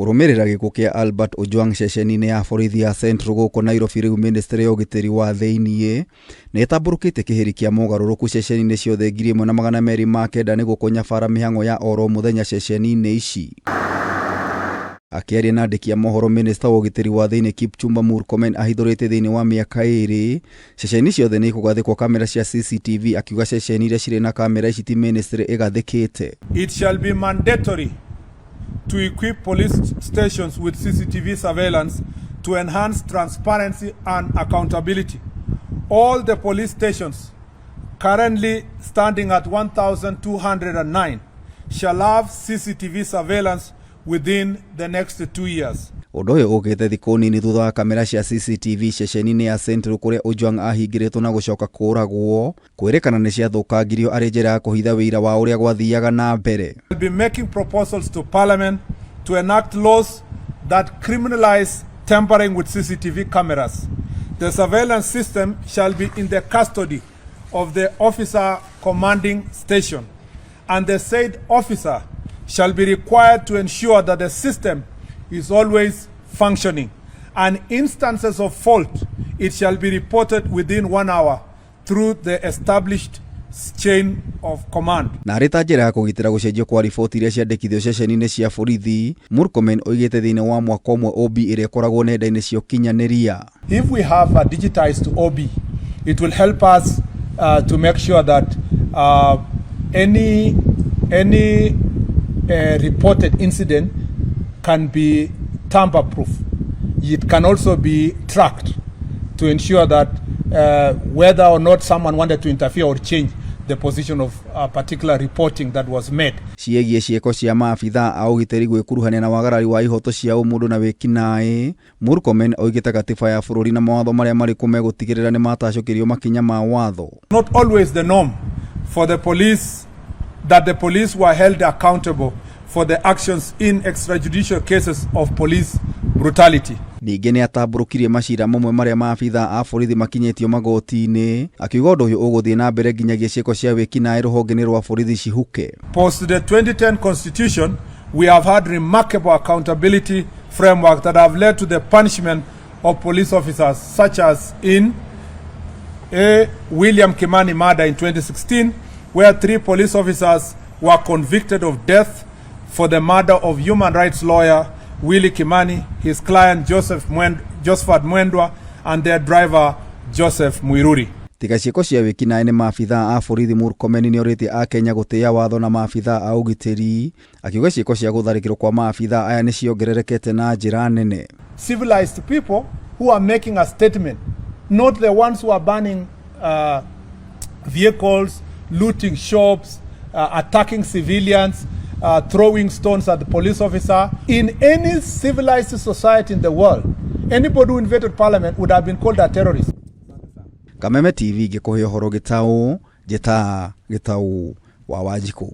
Kũrũmĩrĩra gĩkuũ kĩa Albert Ojwang ceceni-inĩ ya borithi ya Central gũkũ Nairobi, rĩu ministry ya ũgitĩri wa thĩiniĩ nĩ ĩtambũrũkĩtie kĩhĩri kĩa mogarũrũku ceceni-inĩ ciothe 1209 nĩguo kũnyabara mĩhang'o ya oro mũthenya ceceni-inĩ ici. Akĩaria na andĩki a mohoro, minista wa ũgitĩri wa thĩiniĩ Kipchumba Murkomen ahithũrĩtie thĩinĩ wa mĩaka 2 ceceni ciothe nĩ ikũgathĩkwo kamera cia CCTV, akiuga ceceni iria cirĩ na kamera ici ti ministry ĩgathĩkĩte. It shall be mandatory to equip police stations with CCTV surveillance to enhance transparency and accountability. All the police stations currently standing at 1,209 shall have CCTV surveillance within the next 2 years. Ũndũ ũyũ ũkĩte thikũ nini thutha wa kamera cia CCTV ceceni-inĩ ya Central kũrĩa Ojwang ahingĩrĩtwo na gũcoka kũũragwo kwĩrĩkana nĩ ciathũkangirio arĩ njĩra ya kũhitha wĩira wa ũrĩa gwathiaga na mbere. We'll be making proposals to Parliament to enact laws that criminalize tampering with CCTV cameras. The surveillance system shall be in the custody of the officer commanding station, and the said officer shall be required to ensure that the system is always functioning, and instances of fault, it shall be reported within one hour through the established chain of command. Na arĩ ta njĩra ya kũgitĩra gũcenjio kwa riboti iria ciandĩkithio ceceni-inĩ cia borithi, Murkomen oigĩte thĩinĩ wa mwaka ũmwe OB ĩrĩa ĩkoragwo nenda-inĩ cia ũkinyanĩria. If we have a digitized OB, it will help us to make sure that any reported incident can be tamper proof. It can also be tracked to ensure that whether or not someone wanted to interfere or change the position of a particular reporting that was made. Ciĩgiĩ ciĩko cia maabithaa a ũgitĩri gwĩkuruhania na wagarari wa ihoto cia ũmũndũ na wĩkinaĩ, Murkomen oigĩte gatiba ya bũrũri na mawatho marĩa marĩ kuo megũtigĩrĩra nĩ matacũkĩrio makinya ma watho. Not always the norm for the police that the police were held accountable for the actions in extrajudicial cases of police brutality. Ningĩ nĩ atambũrũkirie macira mamwe marĩa maabithaa a borithi makinyĩtio magoti-inĩ, akiuga ũndũ ũyũ ũgũthiĩ na mbere nginyagia ciĩko cia wĩkinaĩ rũhonge-inĩ rwa borithi cihuke. Post the 2010 Constitution, we have had remarkable accountability framework that have led to the punishment of police officers, such as in A. William Kimani murder in 2016, where three police officers were convicted of death for the murder of human rights lawyer Willie Kimani, his client Josephat Mwendwa, and their driver Joseph Muiruri. Tiga ciĩko cia wĩkinaĩ nĩ maabithaa a borithi, Murkomen nĩ orĩtie akenya gũtĩĩa watho na maabithaa a ũgitĩri, akiuga ciĩko cia gũtharĩkĩrwo kwa maabithaa aya nĩ ciongererekete na njĩra nene. Civilized people who are making a statement, not the ones who are burning vehicles, looting shops, attacking civilians, throwing stones at the police officer. In any civilized society in the world, anybody who invaded parliament would have been called a terrorist. Kameme TV ngĩkũhe ũhoro gĩtaũ njĩta Gĩtaũ wa Wanjikũ.